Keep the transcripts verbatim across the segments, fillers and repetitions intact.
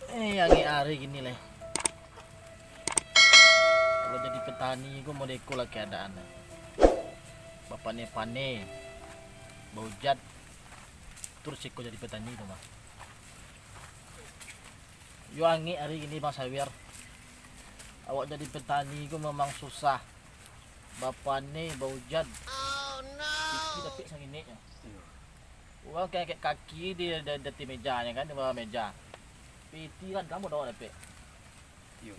Eh, angek ari kini lai. Kalau jadi petani ko model iko lah keadaan. Bapane-pane, baujat, tu risiko jadi petani tu mah. Yo angek ari kini, Bang Sawir. Awak jadi petani ko memang susah. Bapane, baujat. Piti dapek sanginek nyo. Iyo. Urang kayak kaki di, di, di ateh meja nyo kan, di bawah meja. Piti kan kamu dapek. Iyo.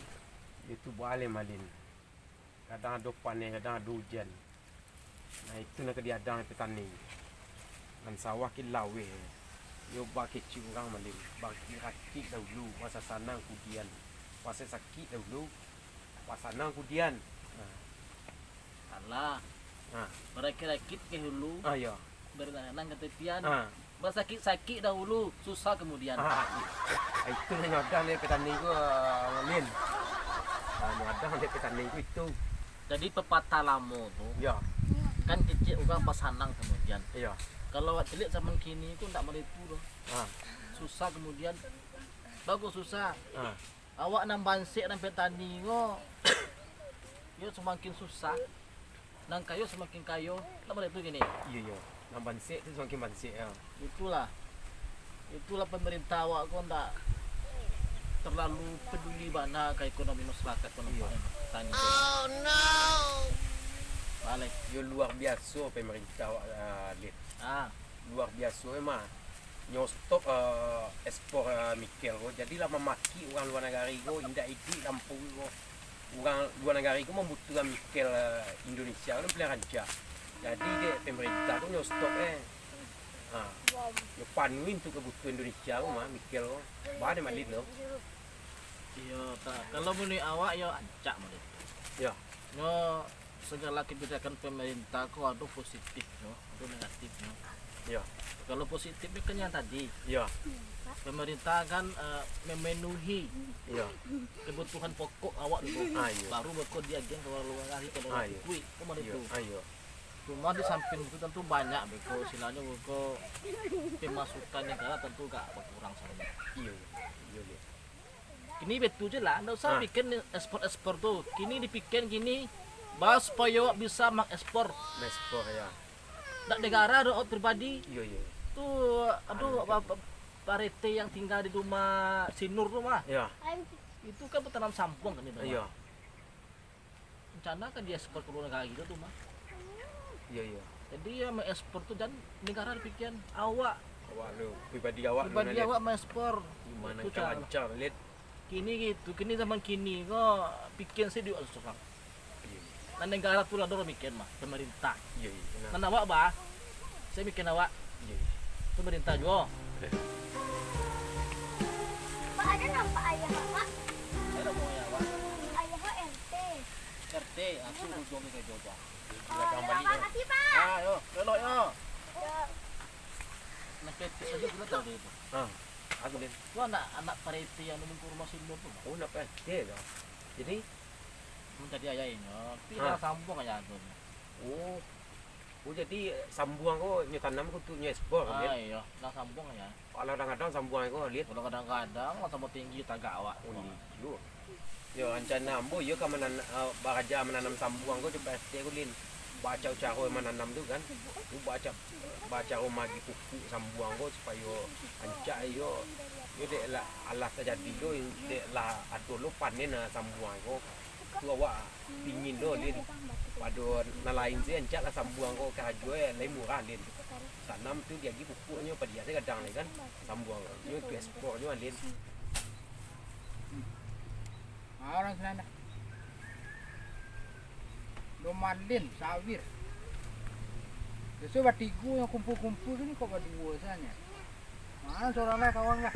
Itu baleh, Malin. Kadang ado paneh, kadang ado ujan. Nah, itu nan ka diadang dek petani. Nan sawah kini laweh. Yo bakecek urang, Malin. Barakik-rakik dahulu, basanang-sanang kudian. Basakik-sakik dahulu, basanang kudian. Nah. Alah. Nah. Barakik-rakik dahulu. Ah, yo. Baru nan ka tapian. Ah. Basakik-sakik dahulu, susah kamudian. Ah, itu nan nyadang dek petani ko, ah, Lin. Ah, nyadang dek petani ko itu. Jadi pepatah lamo tu, yo, kan kecek urang basanang kamudian. Iyo. Kalau awak caliak zaman kini ko ndak model itu doh. Ah. Susah kamudian. Bagus susah. Ah. Awak nan bansek, nan petani ko, yo samakin susah, nan kayo samakin kayo, ndak baliak tu kini. Iyo, iyo. Nan bansek tu samakin bansek, yo. Itulah. Itulah pemerintah awak ko ndak terlalu peduli bana ka ekonomi masyarakat ko, iyo, nampaknyo, petani tu. Baliak. Yo, luar biaso pemerintah awak, ah, Lin. Ah. Luar biaso memang. Nyo stop, eh, ekspor, eh, nikel ko. Jadi lah mamaki urang lua nagari ko, indak iduik lampu ko. Urang lua nagari ko mambutuakan nikel, eh, Indonesia ko paliang rancak. Jadi dek pemerintah ko nyo stop, eh. Ha. Nyo panuhi untuak kabutuhan Indonesia ko mah nikel ko. Baa dek Malin tu. Iyo, ta-, kalau manuruik awak, yo rancak model tu. Yo. Nyo sagalo kabijakan pemerintah ko ado positifnyo, ado negatifnyo. Iyo. Kalau positifnyo kan yang tadi. Iyo. Pemerintah kan, eh, memenuhi, iyo, kebutuhan pokok awak dulu. Ah, iyo. Baru beko diagian ka lua nagari, ka lua nagari. Ah, iyo. Kan model tu. Ah, iyo. Cuma di samping itu tentu banyak beko, istilahnyo beko pemasukan negara tentu agak bakurang sabananyo. Iyo, iyo. Iyo, Lin. Kini baitu je lah, ndak usah, ah, pikia ekspor-ekspor tu. Kini dipikia kini, baa supayo awak bisa mangekspor. Mangekspor, yo. Ndak negara doh, awak pribadi. Iyo, iyo. Tu, aduh, anu, pa-, pa-, parete yang tinggal di rumah Sinur tu mah. Iyo. Itu kan batanam sambuang kan itu mah. Iyo. Rencana ka diekspor ka lua nagari tu mah. Iyo, iyo. Jadi, yo, mangekspor tu jan negara dipikia, awak. Awak lu, pribadi awak lu, pribadi awak mangekspor. Gimana itu cara. Kini gitu, kini zaman kini ko pikia se duit awak surang. Iyo, iyo. Nan negara tu lah dulu mikia mah, pemerintah. Iyo, iyo, benar. Nan awak bah, Sayo mikia awak. Iyo. Pemerintah juo. Pak, ado nampak ayah Bapak? Ado nampak ayah awak? Ayah awak R T. R T, aku ujung ni ka jodoh. Oh, yo, makasih, Pak. Ah, yo, elok yo. Yo. Nak ketik aja dulu tadi itu. Ah, aku deh. Tu anak, anak parete yang nunggu rumah Sinur tu. Oh, anak parete tu. Jadi? Mencari ayah inyo. Tapi dah sambuang ayah tu. Oh. Oh, jadi sambuang ko nyo tanam ko untuak nyo ekspor, kan? Ah, iyo, lah sambuang yo. Alah, kadang-kadang sambuang ko, Lin. Kalau kadang-kadang lah samo tinggi tagak awak. Oh, iyo. Yo, rencana ambo iyo ka mananam, eh, baraja mananam sambuang ko, cubo estek ko, Lin. Baa caro-caro mananam tu, kan. Tu baa ca-, baa caro maagi pupuk sambuang ko supayo rancak iyo. Iyo dek lah, alah tajadi tu, dek lah ado lo panen, ah, sambuang ko. Tu awak pingin lo, Lin. Pado nan lain se, rancak lah sambuang ko, karajo e lai murah, Lin. Tanam tu diagiah pupuknyo, padiah se gadang lai kan. Sambuang ko. Nyo tu ekspornyo, Lin. Ah, urang sinan dah. Domalin, Sawir. Biaso batigo nyo kumpul-kumpul, kini kok baduo sajo. Mano suaro lah, kawan lah.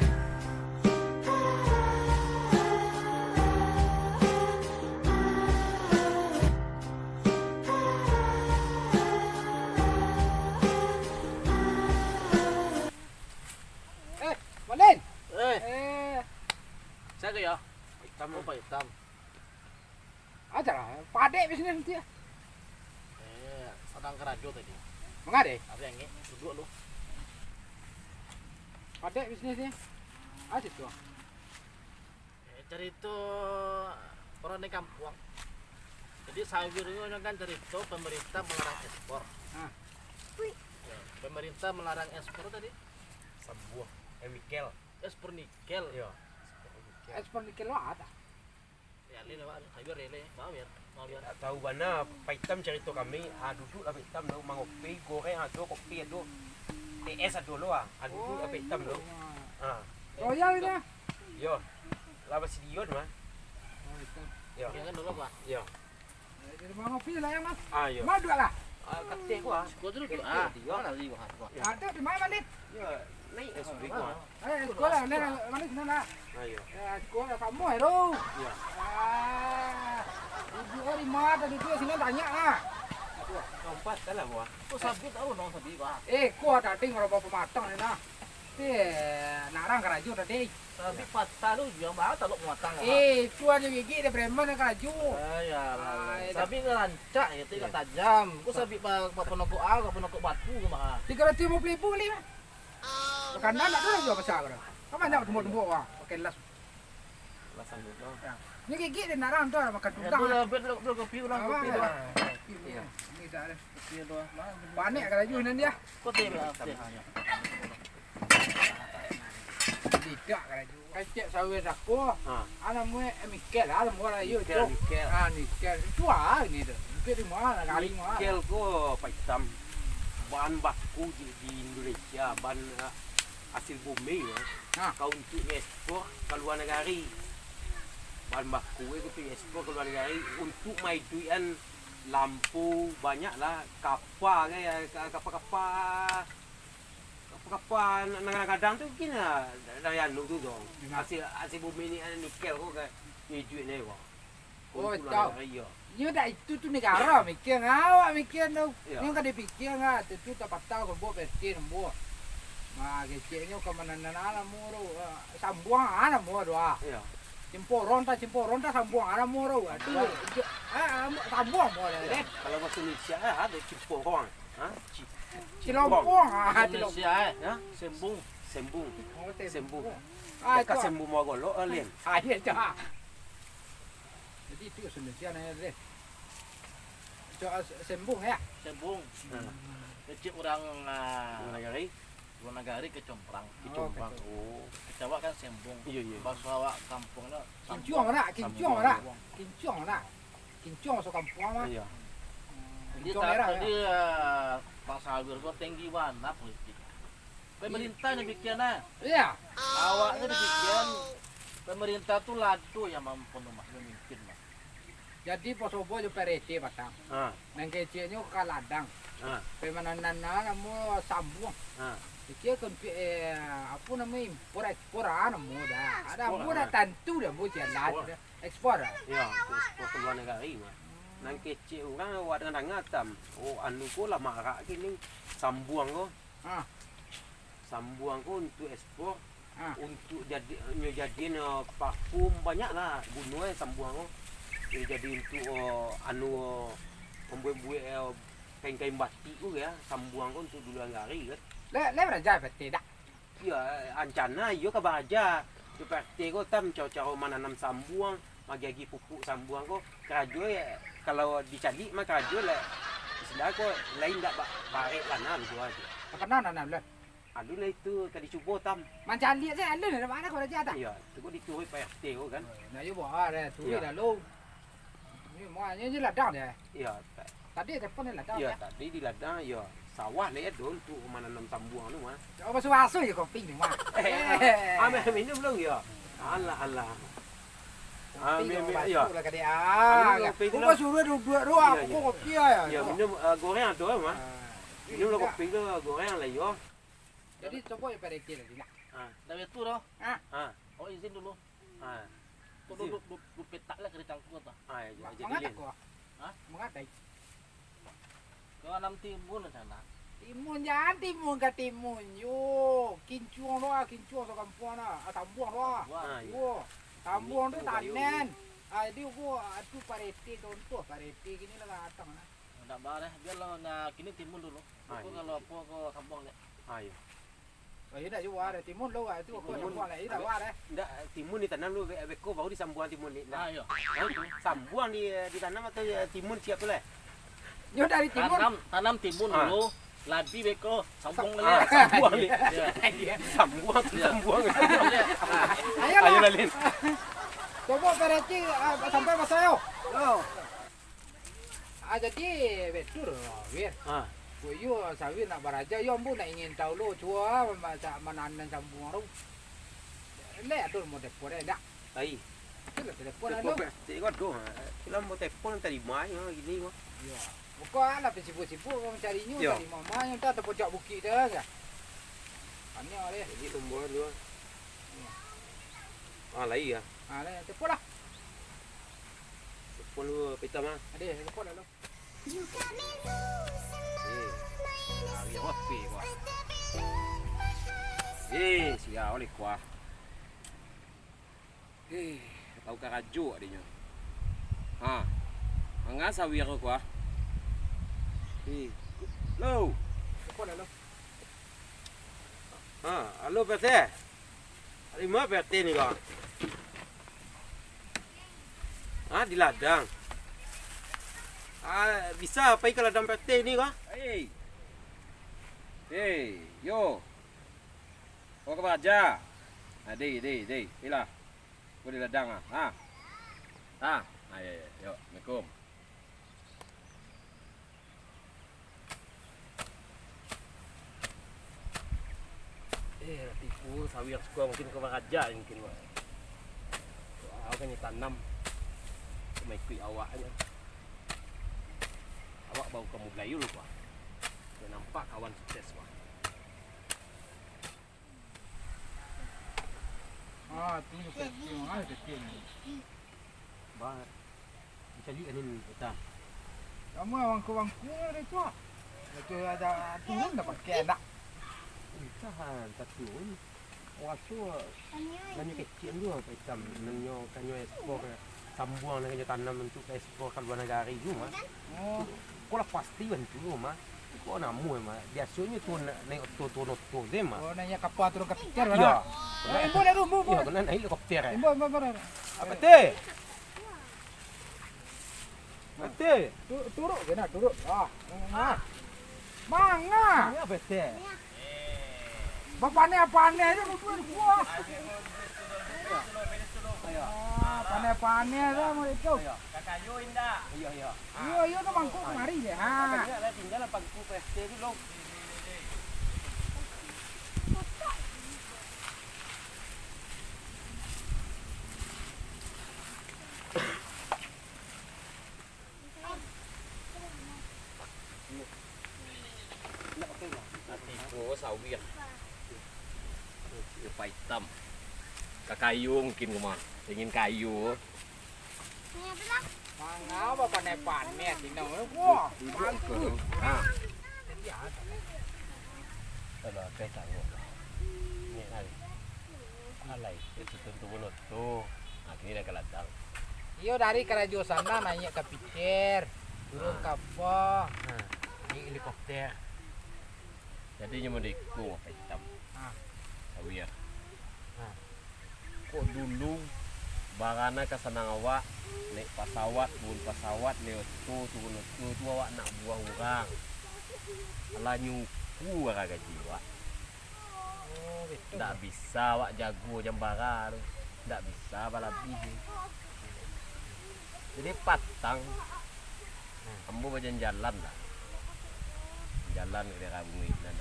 Eh, Malin. Eh. Eh. Sia ko yo? Itam. Oh, Pak Itam. Aja lah, padek bisnis nanti ya. Eh, sadang karajo tadi. Manga deh? Ari angek, duduak lu. Padek bisnisnyo. Ah, situ. Carito urang di kampuang. Jadi, sawir ko kan carito pemerintah melarang ekspor. Ah. Ya, pemerintah melarang ekspor tadi. Sambuang, eh, nikel. Ekspor nikel. Iya. Ekspor nikel. Ekspor nikel lo ada. Ya, lele, Pak. Sawir lele. Maaf ya. Maaf ya. Ndak tahu bana, Pak Itam carito kami, ah, duduk lah Pak Itam lo, mangopi, goreng ado, kopi ado, T S ado lo, ah. Ah, duduk lah Pak Itam lo. Ah. Royal ini, ah? Yo. Lah basidio mah. Oh, itu. Yo. Jangan dulu, Pak. Yo. Eh, di rumah ngopi lah ya, Mas. Ah, yo. Mau dua lah? Ah, kateh gua. Gua dulu, Kateh ah. Dia. Mana tadi, Pak? Ada di mana, Lin? Yo, naik S B gua. Eh, sekolah, Lin, mana sini lah? Ah, yo. Eh, sekolah kamu, eh, tu. Yo. Ah, duduk di mana, duduk sini banyak lah. Empat lah, gua. Kok sabit tahu dong sabit, Pak? Eh, kok ada ting kalau bawa pematang ni, nah. Eh, narang karajo tadi. Tapi patah tu, jual barang tak lok muatan, Pak. Eh, itu aja gigi dia preman yang karajo. Ah, ya lah. Ah, ya. Sabit kan rancak ya, tidak tajam. Kok sabit pa-, pa-, penokok ah, kok penokok batu ke, Pak? Tiga ratus lima puluh ribu kali, Pak. Makan anak tu lah jual besar, Pak. Kan banyak tumbuk-tumbuk, Pak. Pakai las. Las sanggup, Pak. Ya. Ni gigi dia narang tu, makan. Ya, udang. Boleh, boleh, boleh kopi ulang, kopi ulang. Kopi ulang. Iya. Ini tak ada. Kopi ulang. Panik karajo nan dia. Kau teh, Pak. Tidak karajo. Kecek sawir sako. Ha. Anak muek, eh, nikel lah, anak muek lah, yo, nikel, tu. Nikel. Ah, nikel. Itu ah, ini tu. Nikel di mana, kali mana? Nikel ko, Pak Itam, bahan baku di, di Indonesia, bahan, eh, hasil bumi, ya. Ha. Kau untuk ekspor ke luar negeri. Bahan baku itu ekspor ke luar negeri untuk maiduikan lampu, banyak lah, kapa ke, ya, ka-, kapa-kapa. Kapa-kapa nan, nan gadang tu mungkin lah dari anu tu, dong. Nah. Hasil, hasil bumi ni, nikel ko kan, iduik ni, wah. Oh, tahu. Iya. Nyo dak itu tu negara mikir, awak mikir tu. Iya. Nyo kan dipikir, ah, tu, tu tapatah ko buat P R T nombor. Nah, keceknyo ka mana-mana lah, moro. Ah, sambuang, ah, lah, moro, ah. Iya. Cimporong ta, cimporong ta, sambuang, ah, lah, moro. Aduh, sambuang. Ah, ah, sambuang, moro, deh. Kalau bahasa Indonesia, eh, ada cimporong. Ha? Ci-, Cilompuang, ah, Indonesia, eh. Ha? Sembung. Sembung. Oh, sembung. Sembung. Ah, dekat itu. Sembung Muagolok, ah, Lin. Ah, iya, cah. Jadi itu Indonesia nanya, Lin. Cak, ah, sembung, ya? Sembung. Hmm. Kecek urang, ah, luar nagari. Luar nagari ke Comprang. Oh, ke Comprang. Oh. Kecek awak kan sembung. Iya, iya. Bahasa awak kampuang tu. Kincong, nak? Kincong, nak? Kincong, nak? Kincong so kampuang mah. Iya. Hmm. Jadi, kincong merah, tadi, ya. Eh, Pak Sawir ko tinggi bana politik. Pemerintah ni bikin, eh. Iya. Awak ni bikin, pemerintah tu lado yang mampu mah, mamimpin mah. Jadi, Pak Sobo jo Pak R T patang. Ah. Nan keceknyo ka ladang. Ah. Pemananan namo sambuang. Ah. Pikir kan, eh, apo namo, impor ekspor, ah, namo dah. Ada ekspor, ambo dah ah. Tantu dah, ambo jalan. Ekspor. Ekspor, ah? Yo, ekspor ka lua nagari mah. Nan kecek urang awak danga-danga tam. Oh, anu ko lah marak kini, sambuang ko. Ah. Sambuang ko untuak ekspor, ah. Untuak jadi, nyo jadian, eh, parfum banyak lah guno, eh, sambuang ko. Nyo jadi untuak, eh, anu, eh, mambuek-buek, eh, kain-kain batik tu ya, sambuang ko untuak di lua nagari kan. Lai, lai baraja P T dak? Iyo, ancana iyo ka baraja. Di P T ko tam caro-caro mananam sambuang, magi-agi pupuk sambuang ko. Karajo ya, kalau dicaliak mah karajo lah. Istilah ko lain dak ba-, barek bana gitu aja. Ka pernah nanam lah? Alun lah itu, ka dicubo tam. Mancaliak se alun, dari mana ko baraja tam? Iyo, tu ko dituruik Pak R T ko kan. Nah, iyo buah dah, turuik lalu. Ni mah, ni, ni ladang dia. Iyo, ta-, tadi telepon ni ladang, iyo, ya? Tadi di ladang, iyo. Sawah lah ya, Don, tu mananam sambuang tu mah. Oh, basuh-basuh je kopi ni mah. Eh, eh. Ambil minum belum, yo? Alah, alah. Kopi ambil, ambil, basuh yo. Lah, kadek. Ah, minum kopi dulu. Suruh duduk dulu, iyo, aku iyo. Kopi ya. Yo, minum, eh, goreng ada, mah. Ah. Minum lah kopi dulu, goreng lah, yo. Jadi, coba ya, Pak Reke lagi lah. Ah. Dah betul, doh. Ah. Ah. Oh, izin dulu. Ha. Tu du-, du-, du-, duo petak lah kari tangku tu. Ha, ya, jadi mangada ko? Ha? Mangada. Kau anam timun sana. Timun, jan timun ka timun yo. Kincung tu ah, kincung sakampuang ah. Ah, tambuang tu ah. Tambuang. Ha, iya. Yo. Tambuang tu tanen. Ah, jadi aku, ah, tu Pak Rete contoh, Pak Rete kini lah datang lah. Ndak bareh, biarlah na kini timun dulu. Ha, iya. Kalau apa ko tambuang je. Ha, iya. Oh, indak juo, ado timun lo, ah, tu kok timun. Sambuang lai, indak, wah, eh. Indak, timun ditanam dulu, be-, beko baru disambuang timun ni. Nah. Ah, iyo. Hah? Sambuang di, ditanam atau, eh, timun siap tu lah? Nyo dari timun. Tanam, tanam timun dulu, ladi beko, sambuang lai. Ah, sambuang ni. Iyo. Sambuang tu, sambuang. Iyo. Ayolah. Ayolah, Lin. Cubo berarti, ah, sampai masa yo. Yo. Ah, jadi, betul, Wir. Ah. Kok iyo, Sawir nak baraja, iyo ambo nak ingin tahu lo, cubo, ah, ma-, sa-, mananam sambuang tu. Lai ado nomor telepon, eh, ndak? Lai. Itulah telepon anu. Telepon P R T ko ado, ha. Itulah nomor telepon nan tarimo, ha, gini, ha. Iyo. Pokok alah, sibuk-sibuk mancarinyo, iyo, tarimo mah, yang tak tapojak bukik dah, ya. Tanya deh. Jadi nomor dua. Iyo. Ah, lai, ya. Ah, lai, telepon lah. Telepon dulu, Pitam, ah. Ade, telepon lah lo. Eh, ah, biar wapi, wah. Eh, sia, oleh kuah. Eh, tau karajo adinyo. Ha. Manga Sawir ko, kuah. Eh, lo. Telepon lah lo. Ha, alo, P R T. Di ma P R T ni, ko? Ha, di ladang. Ha, bisa pai ka ladang P R T ni, ko? Hei. Hei, yo. Ko ka baraja? Ha, dei, dei, dei. Pailah. Ko di ladang, ha. Ha. Ha, ha, yo, yo, yo. Assalamualaikum. Eh, lah tibo Sawir siko, mungkin ka baraja mungkin, Mak. Awak kan tanam, cuma ikuik awak aja. Awak baru ka mulai dulu, Mak. Ndak nampak kawan sukses, Mak. Ah, tu kecil, ah, kecil. Ba, dicaliak kan ini, Pitam. Kamu bangku-bangku dari tu, ah. Itu ada turun dah pakai nak. Entah, entah turun. Raso banyak kecil tu, Pitam. Nanyo kanyo ekspor, sambuang nan kanyo tanam tu ka ekspor ka lua nagari tu, mah. Oh. Ko lah pasti bantu, mah. Ko namo, mah. Biasonyo tu na-, naiak oto, turun oto se, mah. Oh, naiak kapal turun kapal. Iyo. Imbau dah tu, imbau, imbau. Iyo, kena naiak helikopter, eh. Imbau, imbau, imbau. Apa tu? Mati. Tu-, turuk je nak, turuk. Ah. Ah. Manga. Ini apa teh? Bapaneh-paneh je, bubuan kuah. Ah, paneh-paneh je, mau itu. Kakayo indak? Iyo, iyo. Iyo, iyo, tu mangkuk kemari je. Ha. Tinggal lah pangku P S T tu, Long. Tibo Sawir. Rupa itam. Ka kayo mungkin ko mah. Ingin kayo. Manga bapaneh-paneh sino. Wah, mantap. Ha. Kalau akai tangok lah. Ni lah. Alai, itu tentu bunuh tu. Ha, kini dah ka ladang. Iyo, dari karajo sana naiak ka piter, turun ka apa? Ha, naiak helikopter. Jadi nyo mode iko, Pak Itam. Ha. Sawir. Ha. Kok dulu barana ka sanang awak, naiak pasawat, turun pasawat, naiak oto, turun oto, tu awak nak buang urang. Alah nyuku bara gaji awak. Oh, betul. Ndak bisa awak jago jambara tu. Ndak bisa balabiah. Jadi patang, ambo bajalan-jalan lah. Jalan ka daerah Bunguik nan.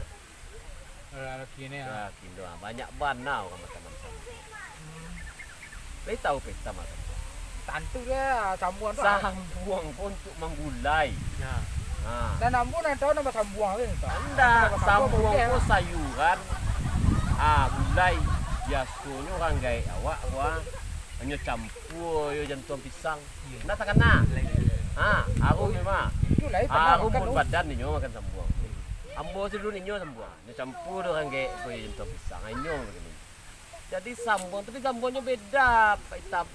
Daerah kini, ah. Daerah kini, ah. Banyak bana urang batanam sambuang. Hmm. Lai tahu peta makan sambuang? Tantu dia sambuang tu, ah. Sambuang ko untuak manggulai. Ya. Ha. Dan ambo nan tahu nan basambuang tu, tak? Indak, sambuang ko sayuran. Ah, gulai. Biasonyo urang gaek awak ko, ah. Hanyo campur yo jantuang pisang. Iyo. Ndak takana. Lain. Ha, harum memang. Itu lain pernah makan tu. Harum buat badan inyo makan sambuang. Ambo tu dulu inyo sambuang. Nyo campur dek urang gaek ko jantuang pisang. Inyo makan inyo. Jadi sambuang, tapi sambuangnyo beda, Pak Itam.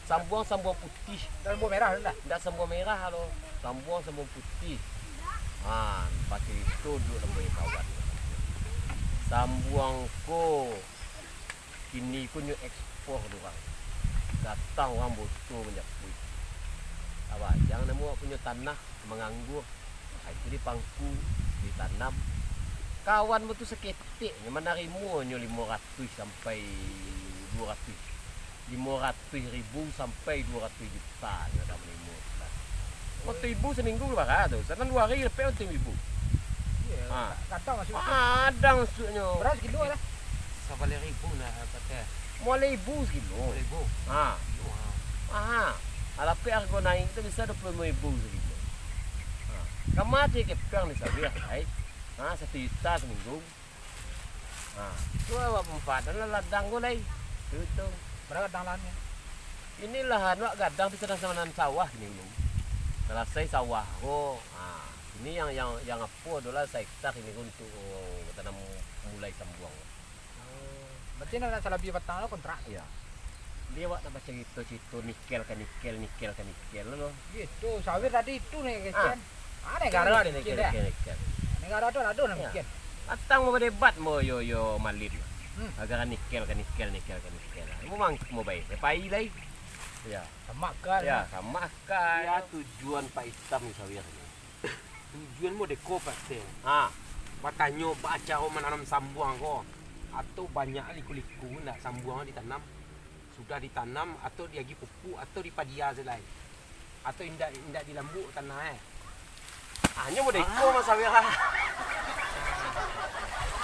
Sambuang, sambuang putih. Sambuang merah tu ndak? Ndak sambuang merah lo. Sambuang, sambuang putih. Ha, pakai itu dulu sambuang kawan. Tambuang ko kini ko nyo ekspor dek urang. Datang urang boto manjapuik. Tabayang namo awak punyo tanah manganggur. Itu dipangku, ditanam. Kawan mo tu saketek nyo manarimo nyo limo ratuih sampai duo ratuih. Limo ratuih ribu sampai duo ratuih juta nyo ka manarimo. Ratuih ribu saminggu bara tu? Sanan duo hari dapek ratuih ribu. Iyo, ha. Kadang masuak tu. Kadang masuaknyo. Bara sakilo lah? Sabaleh ribu nah, pakai. Limo baleh ribu sakilo. Limo baleh ribu. Ha. Iyo, ha. Ha. Alapek hargo naik tu bisa duo puluah limo ribu sakilo. Ha. Kama ti kepiang di sawah, ai. Ha, satu juta saminggu. Ha, tu awak manfaatkan lah ladang ko lai. Tu, tu. Bara gadang lahan ko? Iko lahan awak gadang di sadang-sadang sawah kini ko. Salasai sawah ko, ha, iko nan, nan, nan apo tu lah, sahektar kini ko untuak, oh, tanam mulai sambuang. Oh, berarti nak, nak salabiah patang lah kontrak? Iyo. Jadi awak nak bacarito-carito nikel ka nikel, nikel ka nikel lo. Gitu, sawir tadi itu nih, kesian. Ah. Ah, negara ado nikel, nikel, nikel. Negara tu ado nah nikel. Datang mau badebat mau yo, yo Malin. Hmm. Gara nikel ka nikel, nikel ka nikel. Mau mang-, mau bayar. Ya, pai lai. Ya. Samo kan. Ya, samo kan. Ya, tujuan Pak Itam ni sawir ni. Tujuan mo deko, Pak Itam. Ha. Batanyo baa caro mananam sambuang ko. Atau banyak liku-liku ndak sambuang ditanam. Sudah ditanam, atau diagiah pupuk, atau dipadia se lai. Atau indak, indak dilambuak tanah, eh. Hanyo modeko, Mas Sawira.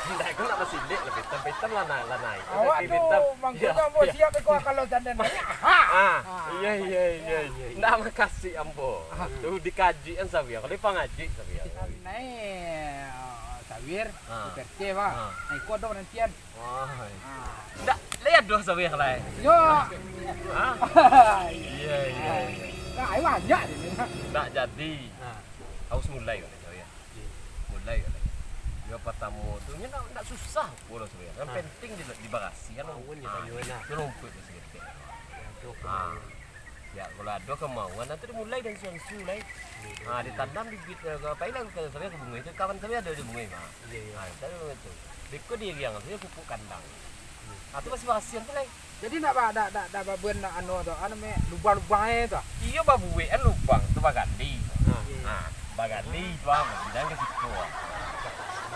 Indak, ko nak basilek lah, Pitam. Pitam lah na-, lah naik. Awak tu, mangkonyo ambo siap iko, kalau tanda naik. Ha! Ah, iyo, iyo, iyo, iyo. Ndak makasih ambo. Ah. Tu dikaji kan Sawira, kalau pangaji Sawira. Naik, ah, Sawir, di P R T, Bang. Ah. Nah, iko ado nantian. Wah. Ah. Ndak, lai ado Sawir lai. Yo. Hah? Iyo, iyo, iyo. Nah, ayo banyak ni. Ndak jadi. Ah. Harus mulai kan, Sawir. Iyo. Mulai kan. Yo, partamo tu, nyo ndak, ndak susah pulo Sawir. Yang penting di, dibarasihan. Awan je. Ah, tanyo nah. Tu rumput tu saketek. Ya, tu. Ah. Ya, kalau ado kamauan, nanti dimulai dari suansu lai. Iyo, iyo. Ah, ditanam bibit, eh, ka, pailah ka Sawir ka bungo itu, kawan Sawir ado di bungo, Mak. Iyo, iyo. Ah, tanam itu. Beko diiriang tu, pupuk kandang. Hmm. Ah, tu masih barasian tu lai. Jadi ndak ba-, ndak, ndak, ndak babuek nak anu tu, anu me, lubang-lubang e tu. Iyo, babuek kan lubang tu bagali. Ha. Ha, bagali tu ah, bilang ka situ ah.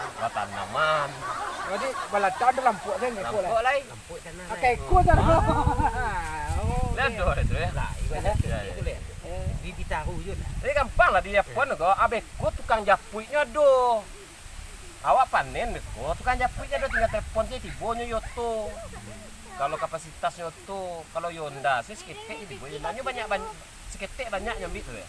Batanaman. Jadi balacak tu lampuak tu ngeko lai. Lampuak lai. Lampuak tanah. Pakai iko tu. Oh. Lah ado itu yo. Lah, ibarat itu yo. Di, ditaruh je lah. Jadi gampang lah di Japun tu, abeko tukang japuiknyo ado. Awak panen beko, tukang japuik ado, tinggal telepon se, tibo nyo Yoto. Kalau kapasitasnyo tu, kalau Honda se saketek je tibo, Hondanyo banyak, ban-, saketek banyak nyo ambiak tu yo.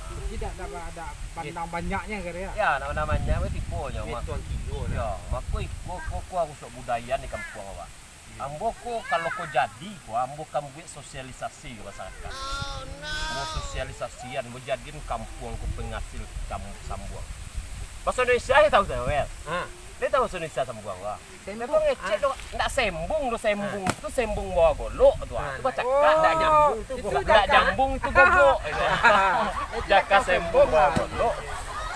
Tidak ada, ada bandang banyaknyo kali yo. Yo, ndak bandang banyak, tibo nyo. Yo, mako iko, ko, ko harus budayo di kampuang awak. Ambo ko, kalau ko jadi ko, ambo kan buek sosialisasi ka masyarakat. Ambo sosialisasian, ambo jadian kampuang ko pangasil sam-, sambuang. Bahaso Indonesia lai tau, Samuel? Ha. Lai tau bahaso Indonesia sambuang, wah? Sembung. Ndak ngecek doh, ndak sembung doh, sembung tu sembung bawa golok tu, ah. Tu bacakak. Ndak nyambung tu gogok. Ndak nyambung tu gogok. Jaka sembung bawa golok.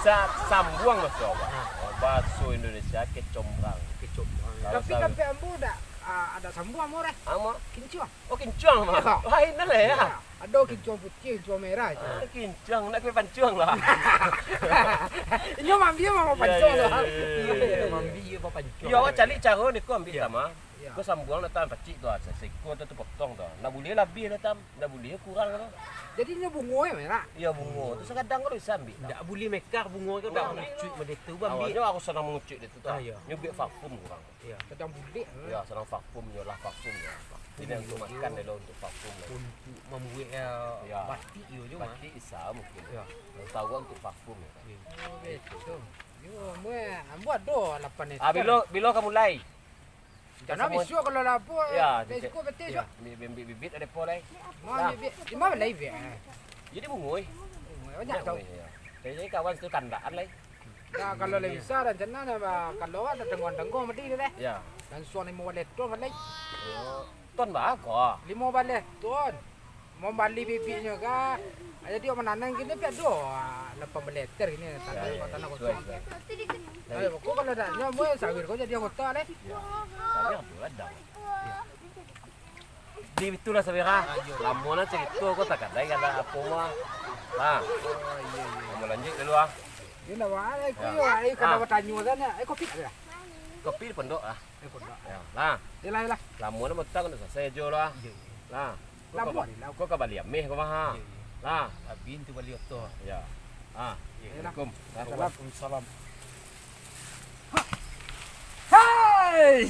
Sa-, sambuang, Mas, awak. Bahaso Indonesia kecombrang. Kecombrang. Tapi, tapi ambo dak Ah, ado sambuang murah. Amo? Kincuang. Oh, kincuang, Mak. Lain lah yo. Ado kincuang putiah, kincuang merah. Ah, kincuang, nak kue pancuang lah. Inyo mambi mah pancuang lah. Iyo, iyo, iyo. Mambi yo bapancuang. Yo, awak cari caro ni ko ambiak sama. Ko sambuang lah, Tam, pacik tu, ah, siko tu, tu potong tu. Ndak buliah labiah lah, Tam. Ndak buliah kurang tu. Jadi inyo bungo yo merah. Iyo, bungo. Tu sakadang ko bisa ambiak. Ndak buliah mekar bungo ko, ndak. Mangucuik mode tu, ambiak. Awalnyo harus sanang mangucuik dek tu, Tam. Ah, iyo. Nyo buek parfum kurang. Iyo, sadang bulek. Yo, sadang parfum nyo lah, parfum nyo. Jadi untuak makan dek lo, untuak parfum lo. Untuak mambuek, eh, batik yo, Jung, ah. Batik bisa mungkin. Yo. Nan tau untuak parfum yo. Iyo. Oh, betul. Yo, ambo, ambo ado lapan ekor. Ah, bilo, bilo ka mulai? Rencana bisuak kalau lah apo, yo, besok betes, yo. Ambiak, ambiak bibit ado apo lai? Ambiak, ambiak. Di ma lai, Bek? Jadi bungo, eh. Bungo, banyak tau. Bungo, yo. Jadi kawan situ kandaan lai. Nah, kalau lah bisa, rancana nah, bah, kalau awak dak tangguang-tangguang madi tu deh. Yo. Langsuang limo baleh ton balai. Oh, ton bara ko? Limo baleh ton. Mambali bibiknyo ka, jadi awak mananam kini pi ado, ah, lapan baleh hektar kini, tanah, tanah kosong. Ayo, kok kalau dak nyo, ambo sawir ko jadi anggota deh. Sawir tu ladang. Di itulah sawir ah. Lamo lah carito ko, takadai kan apo mah. Nah. Ambo lanjuik dulu ah. Yo, ndak baa, iko yo, ai, kada batanyo sajo. Eh, kopi ado lah? Kopi di pondok lah. Eh, pondok. Yo, lah. Yolah, yolah. Lamo lah motang, ndak salasai jo lah. Iyo, iyo. Lah. Lamo ni lah. Ko ka bali ameh ko mah. Iyo, iyo. Lah. Abih tu bali oto. Yo. Ah. Iyo. Assalamualaikum. Waalaikumsalam. Hai!